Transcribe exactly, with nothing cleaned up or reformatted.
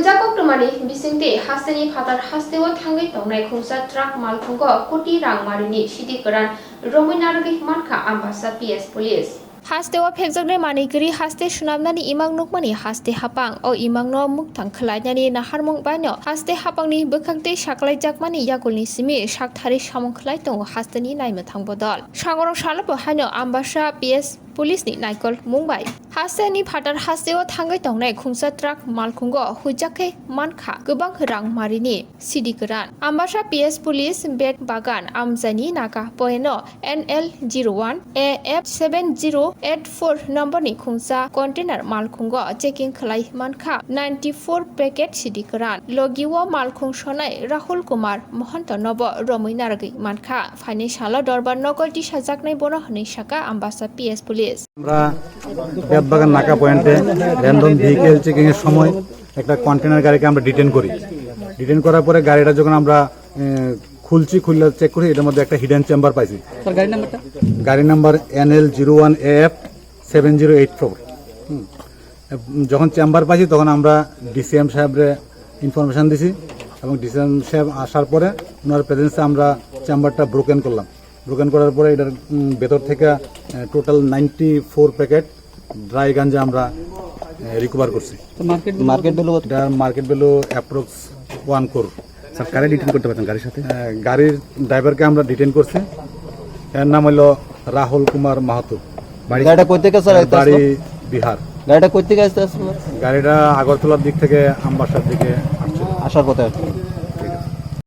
Jakob Tumani bisingtwi hasteni phatar hasteo thangwi tongnai khungsa truck malkhungo koti rang marini sidi kwran romwi narwgwi mankha Ambasa P S Police. Hasteo phekjaknai manwi kwrwi haste swnamnani imang nukmani haste hapang. O imangno mukthang khwlainani naharmung baino haste hapangni bwkhaktwi saklaijakmani yakulni simi sakthari samung khwlai tongo hasteni naimwthang bodol. Sangorok salobo haino Ambasa P S Police ni naikol mung bai. Hasteni phatar hasteo thangwi tongnai khungsa truck malkhungo huijakhe mankha kwbang rang marini sidi kwran. Ambasa P S Police Bed Bagan amchaini naka poino N L zero one A F seven zero eight four number ni khungsa container malkhungo checking khwlai mankha ninety four packet sidi kwran. Logi o malkhung sonai Rahul Kumar Mohanto nobo romwi narwgwi mankha. Phainai salo dorbar nokol tisajaknai bono hwnwi saka Ambasa P S Police. আমরা বেতবাগান নাকা পয়েন্টে random vehicle checking এর সময় একটা কন্টেনার গাড়িকে আমরা ডিটেন করি। ডিটেন করার পরে গাড়িটা যখন আমরা এ, খুলছি, খুললে চেক করি, এটার মধ্যে একটা হিডেন চেম্বার পাইছি। স্যার, গাড়ি নাম্বারটা? গাড়ি number N L zero one A F seven zero eight four. যখন চেম্বার পাইছি, তখন আমরা ডিসিএম সাহেবরে ইনফরমেশন দিছি এবং ডিসিএম সাহেব আসার পরে ওনার প্রেজেন্সে আমরা চেম্বারটা ব্রোকেন করলাম। ব্রোকেন করার পরে এটার উম, ভেতর থেকে total ninety four packet dry ganja আমরা রিকভার করছি। তো মার্কেট ভ্যালু? মার্কেট ভ্যালু কত? এটার market value approx one core. Sir, কারে ডিটেন করতে পারছেন গাড়ির সাথে? আহ, গাড়ির ড্রাইভারকে আমরা ডিটেন করছি। এর নাম হলো রাহুল কুমার মাহাতো। বাড়ি? গাড়িটা কই থেকে, স্যার, এর আইতে বাড়ি আসলো? বিহার। গাড়িটা কই থেকে আসতে আসলো? গাড়িটা আগরতলার দিক থেকে আমবাসার দিকে আসছিল। আসার পথে আর কি।